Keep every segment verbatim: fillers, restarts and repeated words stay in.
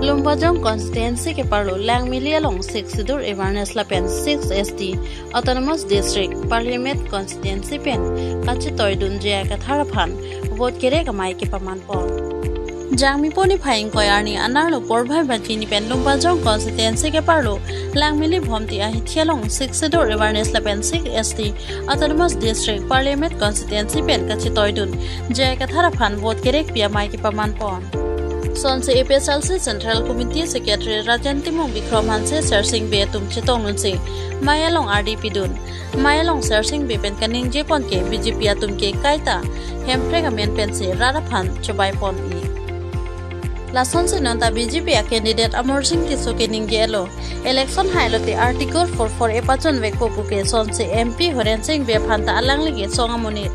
Lumbajong constituency ke-arlo Langmili along Sixth Schedule awareness lapen Six S T Autonomous District Parliament constituency pen kachetoidun J I Kathar aphan vote kerek amei kepaman pon. Jangmi poni phai ingkoi arni anerlo porphai baji ni pen Lumbajong constituency ke-arlo Langmili Bhomti ahithi along Sixth Schedule awareness lapen Six S T Autonomous District Parliament constituency pen kachetoidun J I Kathar aphan vote kerek pi amei kepaman pon. Sonsi A P H L C Central Committee Secretary Rajen Timung Bikrom Hanse Sersing Bey atum chetongdunsi mei along ardi pidun. Mei along Sersing Bey pen kaningje pon ke B J P atum ke kaita Hemprek amen pensi rat aphan chobai pon-i. Lasonsi nonta B J P a candidate Amarsing Tisso keningje lo. Election hailo te Article four four A pachun vekpo pu ke sonsi M P Horensing Bey aphan ta alangli kesung amonit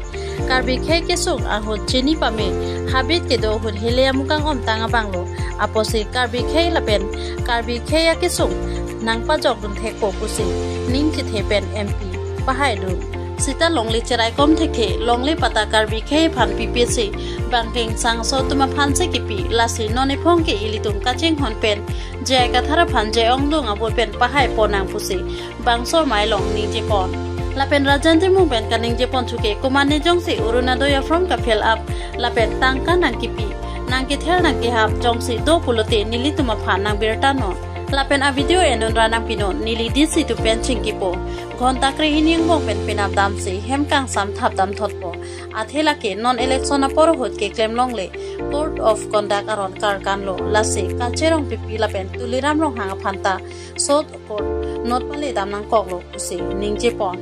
Karbi khei kesung ahut chini pame habit kedo ahut hele amukang omtang abang lo. Apotsi Karbi khei lapen Karbi khei akesung nangpajokdun thekpo pusi ning chethe pen M P pahaidun. Sita longle cherai kom thekthe, longle patta Karbi khei aphan pipe si bangkeng sangso atum aphan si kipi, lasi non ephong ke ilitum kachinghon pen J I Kathar aphan je ongdung avote pen pahai pon nang pusi bangso mei along ningje pon. Lapen Rajen Timung pen kaningje pon thu ke komatne jongsi Orunodoi a-form ka-fill up lapen tangka nangkipi, nangkethir nangkehap jongsi do pulote nelitum aphan nangbirta non. Lapen a-video enun ra nangpinon, neli D C atum pen chingkipo. Ghonta krehini angbong pen penap damsi hem kangsam thap dam thotpo. Athe lake non election apor ahut keklem longle Code of Conduct aron karkan lo, lasi Kache Rongpipi lapen Tuliram Ronghang aphan ta sot court not pale dam nangkoklo pusi ningje pon.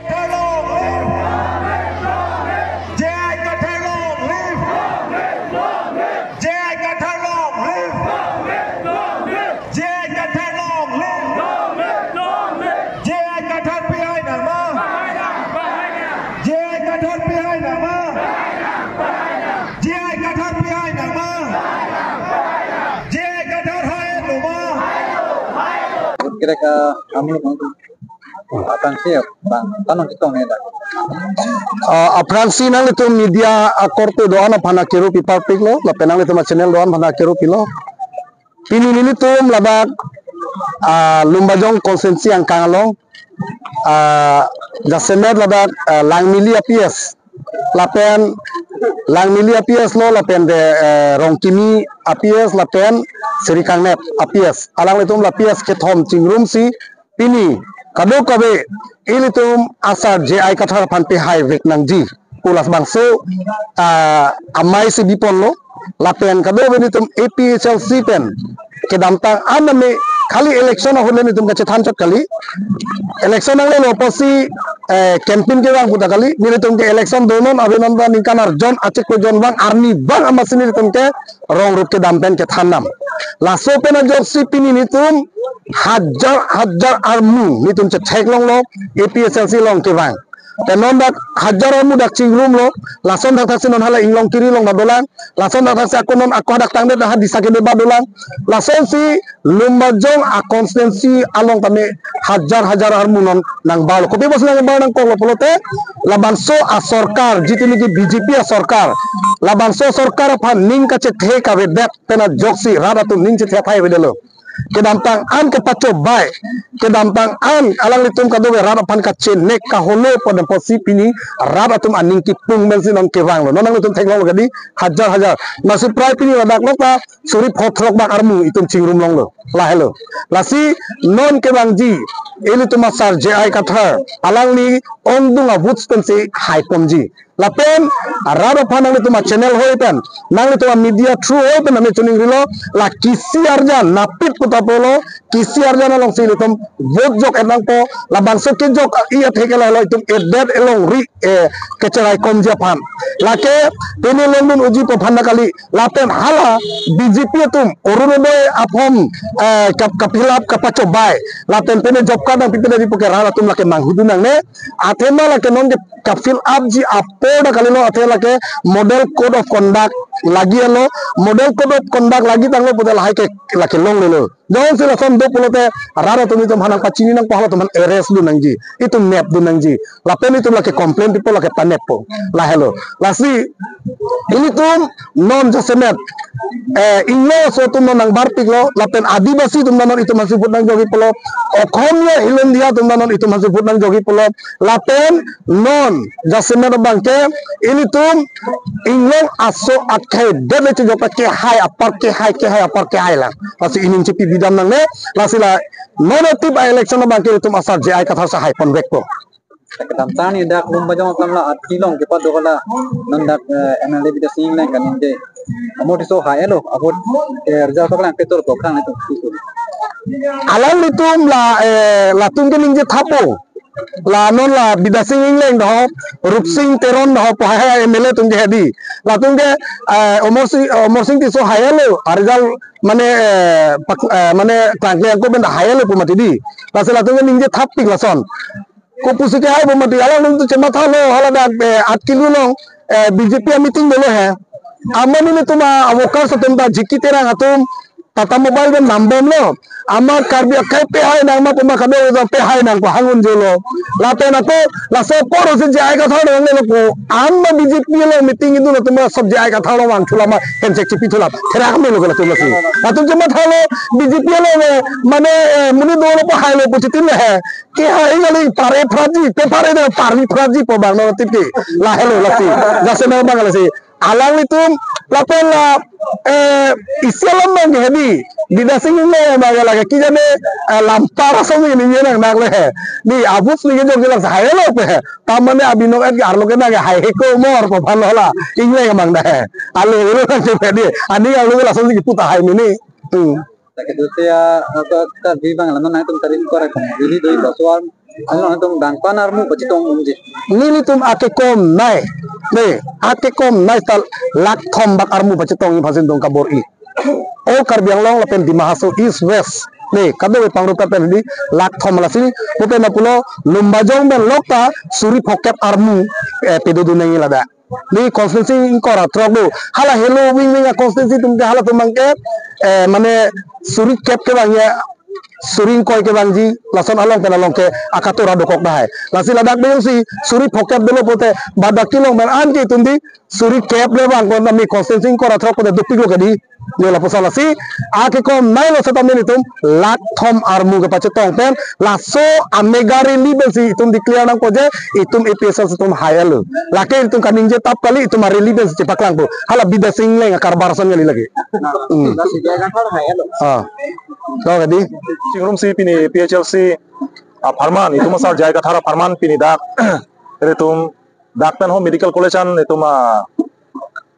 J I Kathar long live! J I Kathar long live! J I Kathar long live! J I Kathar pihai nangma! J I Kathar pihai nangma! J I Kathar pihai nangma! J I Kathar hai nangma! Kira ka kami Aphrangsi, aphrang, tanong kitong ne dak. Ah, aphrangsi nanglitum media akorte do-an aphan akiru pi parpik lo, lapen nanglitum channel do-an aphan akiru pilo. Pini nelitum ladak, ah, Lumbajong constituency angkang along, ah, jasemet ladak, ah, Langmili a-P S, lapen Langmili a-P S lo, lapen de, eh, Rongkimi a-P S, lapen Sri Kangnep a-P S. Alanglitum la P S kethom chingrumsi, pini kadokave ilitum asar J I Kathar aphan pehai vek nangji pu labangso, ah, amei si biponlo. Lapen kadokave ilitum A P H L C pen kedamtang an name khali election ahut le nelitum kachethan chot kali. Election nanglelo pusi, eh, campaign kevang puta kali. Nelitum ke election donon avenon ba ningkan arjon achiklo jon vang arni vang amatsi nelitum ke rong rup kedam pen kethan nam. Laso pen ajoksi pini nelitum hajar hajar armu nelitum chethek longlo, A P H L C along kevang. Te non dak hajar armu dak chingrumlo, lason dak thaksi non hala Inglongkiri along dak dolang, lason dak thaksi ako non ako dak tangdet dak ha Disa kede ba dolang. Lasonsi Lumbajong a-constituency along tame hajar hajar armu non nangbarlo. Kopi pusi nangbar nangkoklo pulote, labangso asorkar, jitu niki B J P asorkar, labangso asorkar aphan ning kachethe kavedet pen ajoksi rat atum ning chethe athai avedetlo. Kedamtang an kepachobai, kedamtang an alanglitum kadokave rat aphan kachenek kaholo pada pusi pini rat atum aning kipung pensi non kevanglo. Non nanglitum theklonglo kadi hajar hajar. Amatsi prai pini ladak lok ta suri phothrok bak armu itum chingrum longlo. Lahelo. Lasi non kevangji ilitum asar J I Kathar alangli ongdung a-votes pensi haiponji. Lapen rat aphan nanglitum a-channel hoi pen, nanglitum a-media through hoi pen name chuning rilo, la kisi arjan napit puta pulo, kisi arjan alongsi ilitum vote jok-et nangpo, labangso kejok i atheke lahelo itum edet elongri, eh, kecherai komji aphan. Lake pini longdun uji pu aphan na kali, lapen hala B J P atum Orunodoi a-form, eh, kap-, ka-fill up kapachobai, lapen pini job card nangpipe nangpipo ke rat atum lake manghudun nangne, athema lake non ke ka-fill up ji apor ta kalilo, athe lake model code of conduct lagi alo, model code of conduct lagi tanglo pulote lahai ke lake longlelo. Jongsi lason do pulote rat atum itum aphan nangpachini nangpo, halatum aphan arrest dun nangji, itum nepdun nangji, lapen itum lake complain pipo, lake paneppo, lahelo. Lasi ilitum non jasemet, eh, Inglong aso atum non nangbarpiklo, lapen Adivasi atum non itum aphansi vote nangjokji pulo, Okhomia Hilondia atum non itum aphansi vote nangjokji pulo, lapen non jasemet abangke ilitum Inglong aso akhei det le chojok kehai apar kehai, kehai apar kehai lang. Lasi ining chipi bidam nangne, lasi la non atip a-election abangke ilitum asar J I Kathar si haiponvekpo. Kedamtang ni dak Lumbajong akam la ati long kepadok la non dak, eh, M L A Bidya Sing Engleng kaningje. Amo tiso hai alo, avo, eh, result paklang ketor to khang itu. Alanglitum la, eh, latum keningje thapo. La non la Bidya Sing Engleng do, Rupsing Teron do, pu hai hai M L A atum ke hedi. Latum ke, eh, Amarsing, Amarsing Tisso hai alo, a-result mane, eh, pak-, eh, mane klangkle angko benda hai alo pu mati di. Lasi latum keningje thapik lason. Kopusi kehai pu mati, alanglitum chemathalo, hala dak, eh, aat kilo along, eh, B J P a-meeting dolo he. Amat nelitum a-workers atum ta G K Terang atum Tata Mobile pen nambomlo. Amat Karbi akhei pehai nang ma pu ma kado pehai nang pu hang unjolo. Lapen ako laso apor si J I Kathar along lelo ko. Amat B J P along meeting idun atum sob J I Kathar along vangthu lama, handshake chipi thu la. Therak melo ke latum lasi. Latum chemathalo B J P along, eh, mane, eh, monit dolo pu hailo pu chitin le he. Kehai kali, pare phraji, pe pare na pari phraji pu abang non atip ke. Lahelo lasi. Jasemet abang lasi. Alanglitum lapen la, eh, isi alam abang ke hedi. Bidya Sing Engleng abang lake ki jane, eh, lampar asong ini ye nang nak le he. Ni abus ni ke jok jelas hai lo pe he. Ta mane abinong et ke arlo ke nang hai he ko mor pu aphan lo la. Engleng abang da he. Alo ilo nang chepe di. Ani alo ke lason si kipu tahai mini. Hmm. Lake dose ya, apa, Karbi abang la non nangtum tarim kore kong. Ili doi basuan. Ano nangtum dangpan armu pachetong unji. Nelitum akekom nai. Ne, akekom nai tal lakh thom bak armu pachetongji aphansi nelitum kabor-i. All Karbi Anglong lapen Dima Hasao East West. Ne, kado-e pangrup ta pen di lakh thom lasi. Pupen apulo Lumbajong pen lok ta suri phokep armu, eh, pedodun nangji ladak. Ne constituency ingkoi ra throk do. Hala helo wing wing a-constituency atum ke halatum abangke, eh, mane suri kep kevangji, suri ingkoi kevangji, lason along pen along ke akatora dokok dahai. Lasi ladak beyong si suri phokep dolo pulote badak kelong pen an ke itum di suri kep le vang ko nami constituency ingkoi ra throk pulote dopiklo ke di. Yo lapuson lasi, akekom nai lo setame nelitum lakh thom armu kepachetong pen, laso a-mega rally pensi itum declare nangpo je, itum A P H L C atum hai alo. Lake itum kaningje tap kali itum a-rally pensi chepaklangpo. Hala Bidya Sing Engleng akarbar ason kali lake. Hmm. Ah. Lo kadi. Chingrumsi pini A P H L C apharman, itum asar J I Kathar apharman pini dak. Ilitum dak pen ho medical college an itum a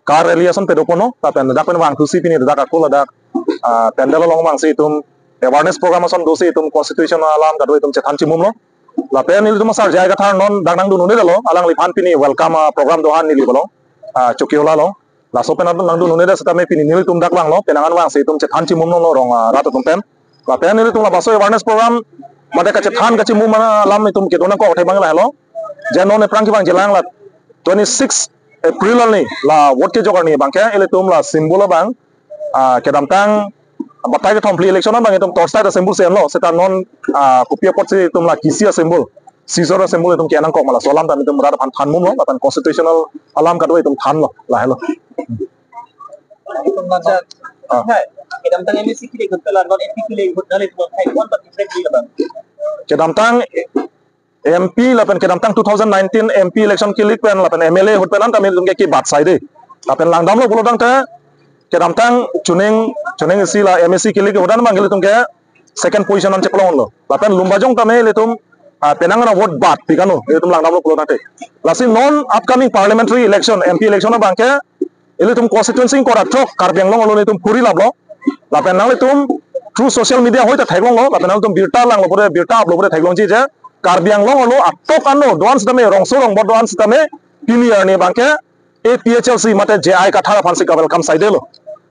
car rally ason pedoponlo, lapen dak pen vangthusi pini dak ako ladak, ah, pandal along vangsi itum awareness program ason dosi itum constitution alam kado itum chethan chimumlo. Lapen ilitum asar J I Kathar non dak nangdun un-edetlo, alangliphan pini welcome, ah, program do-an neli pulo, ah, Chokihola along. Laso pen nangdun un-edet setame pini nelitum dak vanglo, penang an vangsi itum chethan chimumlo rong, ah, rat atum pen. Lapen nelitum labangso awareness program mate kachethan kachimum alam itum kedo nangkok thek abang lahelo. Je non aphrang kevangji lang la twenty-six April arni la vote kejok arni abangke ilitum la symbol abang, ah, kedamtang batai kethom phli election abang itum torchlight a-symbol si enlo, seta non, ah, kopi apotsi itum la kisi a-symbol, scissor a-symbol itum ke-en nangkok ma laso alam ta itum rat aphan thanmumlo, lapen constitutional alam kado itum thanlo, lahelo. Ah. Kedamtang M A C kilik ahut pen la non M P kilik ahut nanglitum aphan thai one part different di abang. Kedamtang M P lapen kedamtang two thousand nineteen M P election kilik pen lapen M L A ahut pen an tame itum ke kibat saide. Lapen langdamlo pulo tangte kedamtang chuning, chuning isi la M A C kilik ahut an abang ilitum ke second position an cheplonglo. Lapen Lumbajong tame ilitum, ah, penang ra vote bat pikano ilitum langdamlo pulo tangte. Lasi non upcoming parliamentary election, M P election abangke ilitum constituency ingkoi ra throk Karbi Anglong arlo ilitum phuri laplo. Lapen nanglitum through social media hoi ta theklonglo, lapen nanglitum birta langlo pore, birta uplo pore theklongji je Karbi Anglong arlo atok ano do-an setame, rongso rongbor do-an setame pini arni abangke A P H L C mate J I Kathar aphansi ka-welcome saidelo.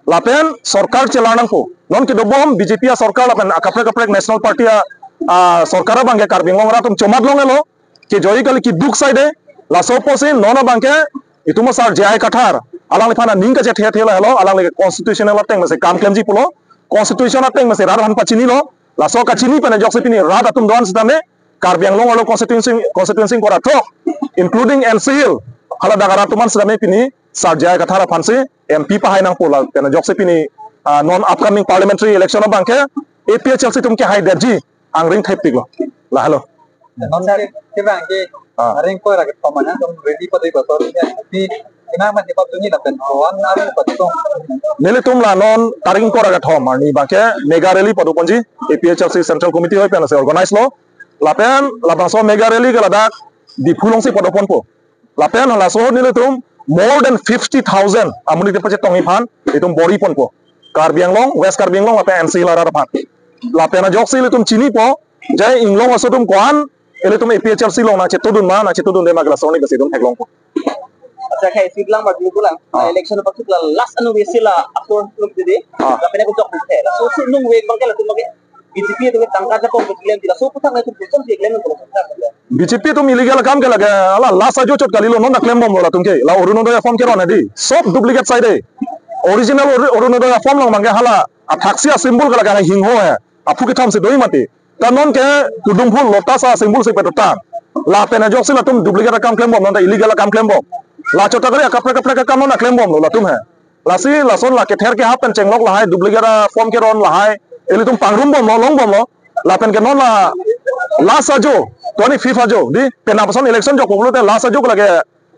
Lapen sorkar chelar nangpo. Non kedobom B J P a-sorkar lapen akaprek kaprek National Party a, ah, sorkar abangke Karbi Anglong rat atum chomat longelo. Kejoi kali, keduk saide. Laso apotsi non abangke Itum asar J I Kathar, alangliphan aning kachethe-the lahelo, alangli constitutional ateng masi kam klemji pulo, constitution ateng masi rat aphan pachinilo, laso kachini pen ajoksi pini rat atum do-an sitame, Karbi Anglong arlo constituency, constituency ingkoi ra throk, including N C Hills, haladak arat atum an sitame pini sar J I Kathar aphansi M P pahai nangpo lapen ajoksi pini, ah, non upcoming parliamentary election abangke A P H L C atum kehaidetji angring thepiklo. Lahelo. Non ke, ke bang ke, Ah. Areng koi ra kethom ana, tum ready padoi ba tor ya. Di, kenang mati pap tuni lapen, wan aru patong. Nelitum la non tarik ingkoi ra kethom arni abangke mega rally padoponji, A P H L C Central Committee hoi pen lasi organize lo. Lapen labangso mega rally ke ladak Diphu alongsi padoponpo. Lapen halaso ahut nelitum more than fifty thousand amonit pachetongji aphan itum bor-iponpo. Karbi Anglong, West Karbi Anglong lapen N C Hills arat aphan. Lapen ajoksi ilitum chinipo, jai inglong aso atum ko-an, ilitum A P H L C along nangchetudun ma, nangchetudunde ma ke laso arni besi itum theklongpo. Accha, khai isi lang ba dulu lang. Ah. Election pathuk la last anu besi la atur luk didi. Ah. Lapen aku jok dite. Laso si nung wek bangke latum bangke B J P atum tangka jakong keklem di, laso aputhak nangtum kosonsi keklem nangtum laso aputhak. B J P atum illegal akam ke lake, hala last ajo chot kalilo, non ta klembomlo latum ke. La Orunodoi aform keron adi. Sob duplicate sai de. Original Oru-, Orunodoi aform along bangke hala athaksi asymbol ke lake hingho he. Aphu kethom si doi mati. Ta non ke kudungphu lotus asymbol si pedotan. Lapen ajoksi latum duplicate akam klembom, non ta illegal akam klembom. La chot ta kali akaprek kaprek akam non ta klembomlo latum he. Lasi lason la kether kehap pen chenglok lahai, duplicate aform keron lahai, ilitum pangrumbomlo, longbomlo. Lapen ke non la last ajo, twenty-fifth ajo, di, penap ason election jokpo pulote last ajo ke lake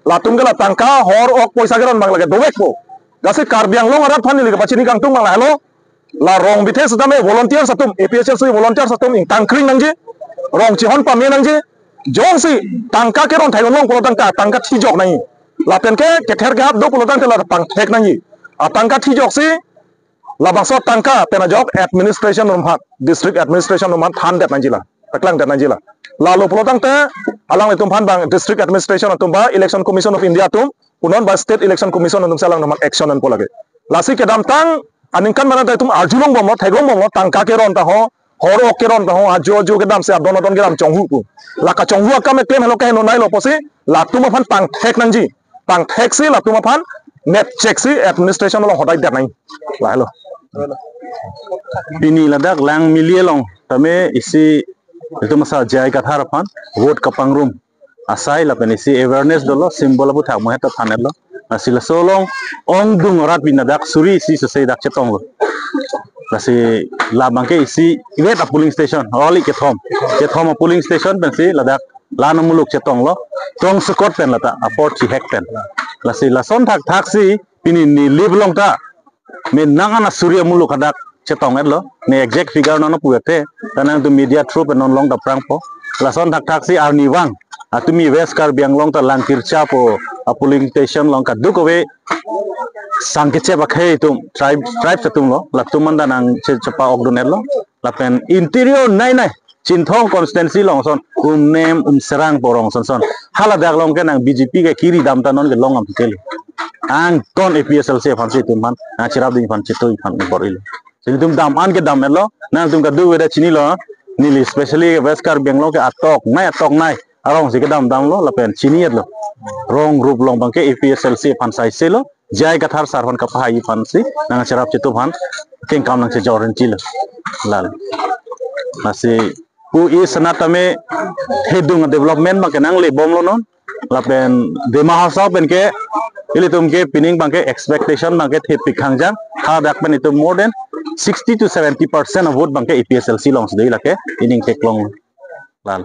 latum ke la tangka hor ok poisa keron abang lake dovekpo. Lasi Karbi Anglong arat aphan neli kepachini kangtung abang lahelo. La rong bithe sitame volunteers atum, A P H L C volunteers atum ingtangkring nangji, rong chihon pame nangji, jongsi tangka keron thai-un long pulo tangka, tangka thijok nangji. Lapen ke kether kehap do pulo tangte la pangthek nangji. Atangka thijoksi labangso tangka pen ajok administration atum aphan, district administration atum aphan thandet nangji la, paklangdet nangji la. Lalo pulo tangte alanglitum aphan bang District Administration atum ba Election Commission of India atum, punon ba State Election Commission atumsi alangtum aphan action enpo lake. Lasi kedamtang aningkan mana ta itum arjulongbomlo, theklongbomlo, tangka keron ta ho, hor ok keron ta ho, ajo ajo kedamsi adon adon kedam chonghu pu. La kachonghu akam eklem helo ke heno nailo pusi, latum aphan pangthek nangji. Pangtheksi latum aphan, nep cheksi administration along hodai det nangji. Lahelo. Pini ladak Langmili along tame isi itum asar J I Kathar aphan vote kapangrum asai lapen isi awareness dolo, symbol aputhak mo heta thanetlo. Lasi laso along ongdung arat pini ladak suri isi sese dak chetonglo. Lasi labangke isi ivet a polling station, oli kethom. Kethom a polling station pensi ladak la-an amuluk chetonglo. Tong sekot pen lata, apor chihek pen. Lasi lason thakthaksi pini Nilip along ta, me nang ana suri amuluk hadak chetong-etlo. Me exact figure non puet the, ta nangtum media through pen non long ta prangpo. Lason thakthaksi arnivang atumi West Karbi Anglong ta Langkircha pu a polling station along kadokave sangkechep akhei atum, tribe, tribes atumlo, latum anta nangche-, chepa-okdun-etlo. Lapen interior nei nei, Chinthong constituency along ason, Umnem, Umserang pu arong ason ason, haladak along ke nang B J P ke kiri dam ta non ke long am tel. Angton A P H L C aphansi itum aphan, nangcherapdun aphan chetoi aphan bor-ilo. Lasi itum dam an ke dam-etlo, nangtum kadokave ta chinilo, neli specially West Karbi Anglong ke atok nei, atok nei arongsi kedam damlo, lapen chini-etlo. Rong rup along abangke A P H L C aphan saiselo, J I Kathar sar aphan kapahai aphansi, nangcherap chetoi aphan kengkam nangchejor-enchilo. Lal. Lasi pu-i sana tame thedung development abangke nanglebomlo non. Lapen Dima Hasao penke ilitum ke pining abangke expectation abangke thepik khangjang. Hadak pen itum more than sixty to seventy percent of vote abangke A P H L C alongsi dei lake ining theklong. Lal.